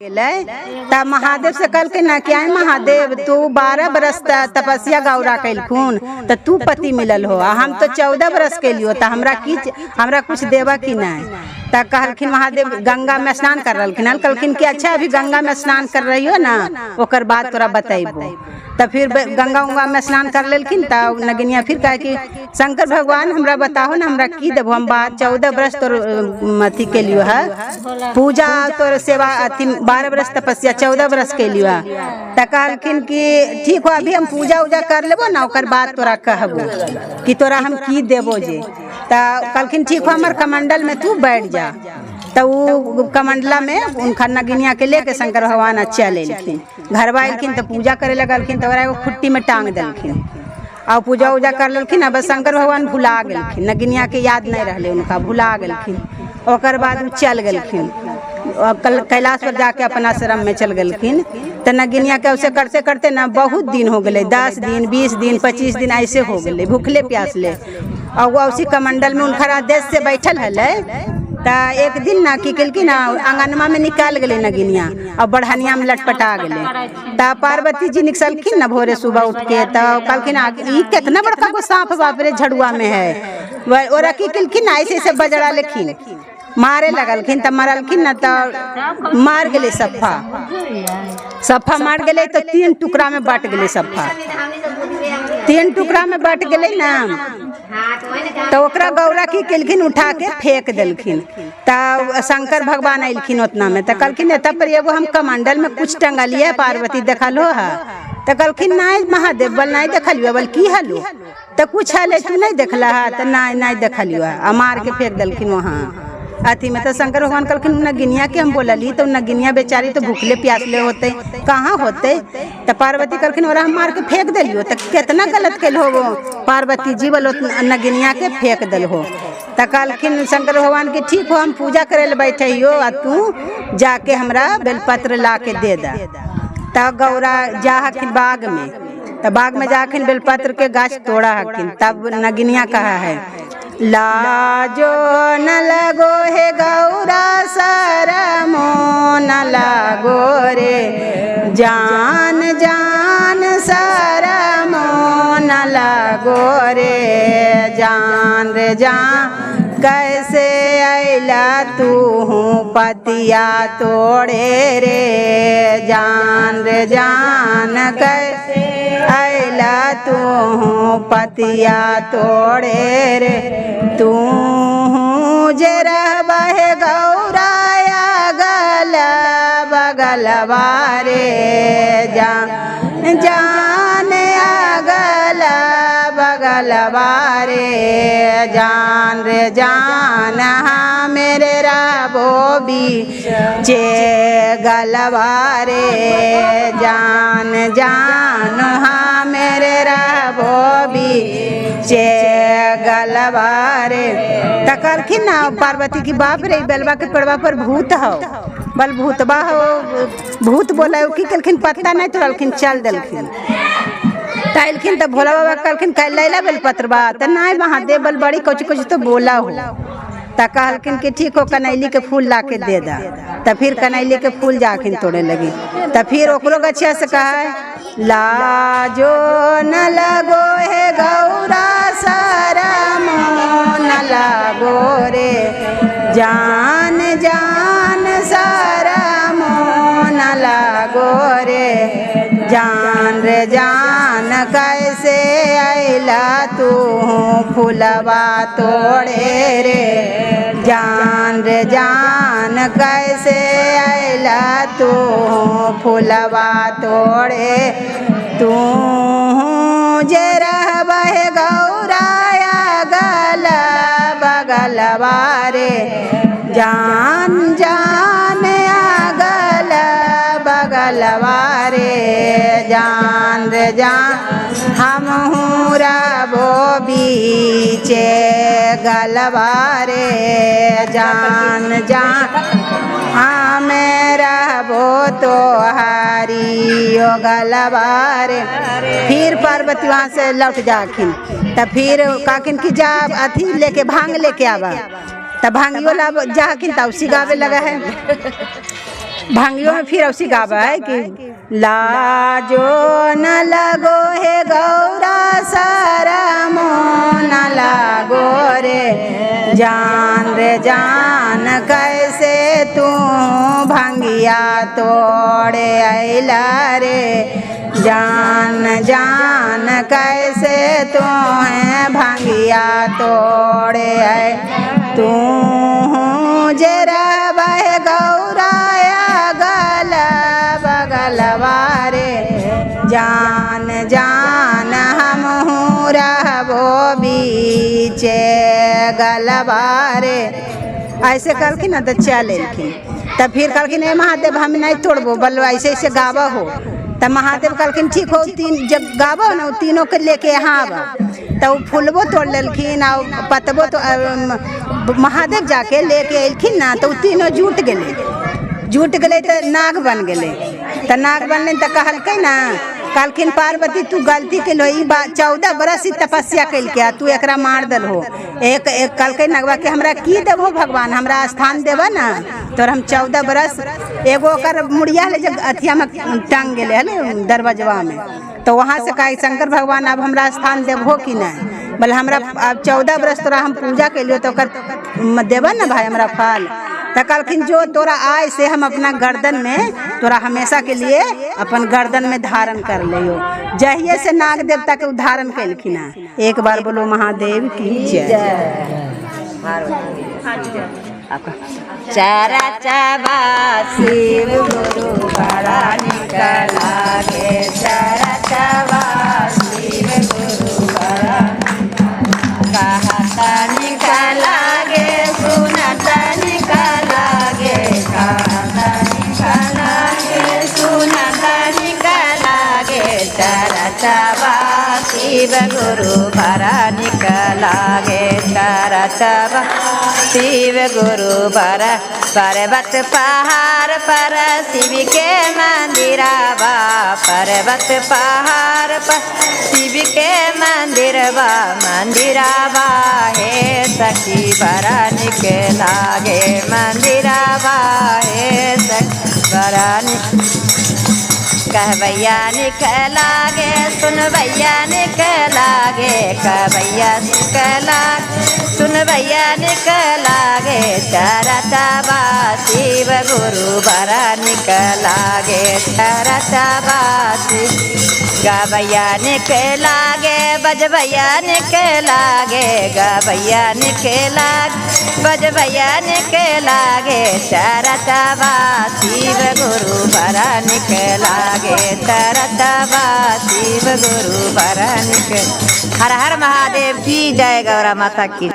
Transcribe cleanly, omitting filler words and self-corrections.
गेलै तऽ महादेव से कहलकै ना कि आय महादेव, तू 12 बरस तपस्या गौरा कैलखुन तऽ तू पति मिलल हो, आ हम तो 14 बरस कैलियो, तऽ हमरा की हमरा कुछ देबा कि नहीं? तऽ कहलखिन महादेव, गंगा में स्नान कर रहलखिन हन, कहलखिन कि अच्छा, अभी गंगा में स्नान कर रही हो ना, ओकर बाद तोरा बतैबो। तऽ फिर गंगा उंगा में स्नान कर लेलखिन, तऽ नगिनिया फिर कहे कि शंकर भगवान, हमरा बताहो ना, हमरा की देबो? हम बात 14 बरस तोर अथी केलियो है पूजा, तोर सेवा, अथी 12 बरस तपस्या, 14 बरस केलियो है। तऽ कहलखिन कि ठीक हो, अभी हम पूजा उजा कर लेबो ना, ओकर बाद तोरा कहबो कि तोरा हम की देबो जे। तऽ कहलखिन, ठीक हो, हमर कमंडल में तू बैठ जा। तऽ उ कमंडला में उनका नगिनिया के लेके शंकर भगवान चल एलखिन। घरवा एलखिन तऽ पूजा करे लगलखिन, तऽ ओकरा एगो खुट्टी में टांग देलखिन आ पूजा उजा कर लेलखिन। आ बस शंकर भगवान भुला गेलखिन, नगिनिया के याद नहीं रहले उनका, भुला गेलखिन। ओकर बाद उ चल गेलखिन, कैलाश पर जाके अपन आश्रम में चल गेलखिन। तऽ नगिनिया के उसे करते करते ना बहुत दिन हो गेलै, 10 दिन, 20 दिन, 25 दिन ऐसे हो गेलै भूखले प्यासले, और वो उसी कमंडल में उनकर आदेश से बैठल हलै। तऽ एक दिन ना की केलखिन ना, आंगनमा में निकाल गेलै नगिनिया और बढ़निया में लटपटा गेलै। तऽ पार्वती जी निकलखिन ना भोरे सुबह उठ के, तऽ कहलखिन, ई कितना बड़का गो सांप, बाप रे, झड़ुआ में है। ओरा की केलखिन ना, ऐसे ऐसे बजरा लेखिन मारे लगलखिन, तऽ मरलखिन ना, तऽ मार गेलै सफा सफा मार गेलै, तऽ 3 टुकड़ा में बट गेलै सफा, 3 टुकड़ा में बट गेलै ना। तऽ ओकरा गौरा की केलखिन, उठा के फेंक देलखिन। तऽ शंकर भगवान अयलखिन उतना में, तऽ कहलखिन, एतऽ पर एगो हम कमंडल में कुछ टंगलिए, पार्वती, देखल हो है? तऽ कहलखिन, नहीं महादेव, बल नहीं देखलियो। बल की हलो? तऽ कुछ हले, तू नहीं देखला है? तऽ नहीं, नहीं देखलियो है। आ मार के फेंक देलखिन वहाँ अथी में। तऽ शंकर भगवान कहलखिन, नगिनिया के हम बोलली, तो नगिनिया बेचारी तो भूखले प्यासले होते, कहाँ होते? तऽ पार्वती कहलखिन, ओरा हम मार के फेंक देलियो, तऽ कितना गलत कैल हो वो पार्वती जी, बोलो नगिनिया के फेंक दिल हो। तऽ कहलखिन शंकर भगवान के, ठीक हो, हम पूजा करे ले बैठे हियो आ तू जाके हमरा बेलपत्र ला के दे दा। तब गौरा जा हखिन बाग में, तऽ बाग में जाखिन, बेलपत्र के गाछ तोड़ा हखिन। तब नगिनिया कहा है, लाजो न लगो हे गौरा, शरमो न लगो रे, जान जान, शरमो न लगो रे, जान रे जान, कैसे अइला तू पतिया तोड़े रे, जान रे जान, कैसे अइला तू पतिया तोड़े रे? तू जे रहबहे गौराया गल बगलवा रे, जान जान, अगल बगलवा रे, जान रे जान, हाँ मेरे रहबो बीचे गलवा रे, जान जान, हाँ मेरे रहबो बीचे गलवा रे। तऽ कहलखिन ना पार्वती की, बाप रे, ई बेलवा के पेड़वा पर भूत हो, बल भूतबा हो, भूत बोला। की केलखिन, पत्ता नहीं तोड़लखिन, चल देलखिन। तऽ अयलखिन तऽ भोला बाबा कहलखिन, काल्हि लैला बेलपत्रबा? तऽ नहीं महादेव, बल बड़ी कुछ कुछ तो बोला हो। तऽ कहलखिन कि ठीक हो, कनैली के फूल ला के दे दा। तऽ फिर कनैली के फूल जाखिन तोड़े लगी, तऽ फिर ओकरो गछिया से कहा, लाजो न लगो हे गौरा, शरमो न लगो रे, जान जान, शरमो न लगो रे, जान रे जान, कैसे अइला तू फुलवा तोड़े रे, जान रे जान, कैसे अइला तू फुलवा तोड़े? तू जे रहबहे गौराया गल बगलवा रे, जान जान, अगल बगलवा रे, जान रे जान, हम रहबो बीचे गलवा रे, जान जान, हाँ मैं रहबो तो हरी ओ गलवा रे। फिर पार्वती वहाँ से लौट जाखिन, तब फिर कहखिन कि जा, अथी लेके, भांग लेके आवा। तब भांगियो ला जाखिन, तब उसी गावे लगा है। भांगियों में फिर उसी गावा है कि लाजो न लगो हे गौरा सारा न लागो रे जान रे जान कैसे तू भंगिया तोड़े अइला रे जान जान कैसे तू है भंगिया तोड़े आए तू जरा बह गौराया गल बगलवा रे जान जान हम हूँ रहबो बीचे गलवा रे। ऐसे कहलखिन ना तो चल एलखिन। तब फिर कहलखिन ए महादेव हम नहीं तोड़बो, बलो ऐसे ऐसे गावा हो। तब महादेव कहलखिन ठीक हो, तीन जब गाबो ना वो तीनों के लेके यहाँ आबा। तो वो फूलबो तोड़ लेलखिन और पतबो तो महादेव जाके लेके अयलखिन ना तो वो तीनों जुट गेलै, जुट गेलै तो नाग बन गेलै। तो नाग बनलै तो कहलकै ना, कहलखिन पार्वती तू गलती केलहो, ई 14 बरस ई तपस्या केलकै आ तू एकरा मार देलहो। एक एक कहलकै नगवा कि हमरा की देबहो भगवान, हमरा स्थान देबह ना तोर हम 14 बरस। एगो ओकर मुड़िया हलै जे अथिया में टंग गेलै हलै दरवाजवा में, तो वहाँ से कहे शंकर भगवान अब हमरा स्थान देबहो कि नहीं, बोले हमरा अब 14 बरस तोरा हम पूजा केलियो तो ओकर देबह ना भाई हमरा फल। तो कहलखिन जो तोरा आय से हम अपना गर्दन में तोरा हमेशा के लिए अपन गर्दन में धारण कर लियो। जहिए से नाग देवता के धारण कैलखिन हैं। एक बार बोलो महादेव की जय। चारा चाबा शिव गुरु बड़ा निक लागे, चारा चाबा शिव गुरु बड़ा कहता निक लागे, सुनता निक लागे, कहता निक लागे, सुनता निक लागे, चारा चाबा शिव गुरु बड़ा निक लागे, चारा चाबा शिव गुरु बड़ा। पर्वत पहाड़ पर शिव के मंदिरवा, पर्वत पहाड़ पर शिव के मंदिरवा, मंदिरवा हे सखी बड़ा निक लागे, मंदिरवा हे सखी बड़ा निक। कहबैया निक लागे, सुनबैया निक लागे, कहबैया निक लागे, सुनबैया निक लागे, चारा चाबा शिव गुरु बड़ा निक लागे, चारा चाबा शिव। गबैया निक लागे, बजबैया निक लागे, गबैया निक लागे, बजबैया निक लागे, चारा चाबा शिव गुरु बड़ा निक लागे, चारा चाबा शिव गुरु बड़ा निक। हर हर महादेव की जय, गौरा माता की।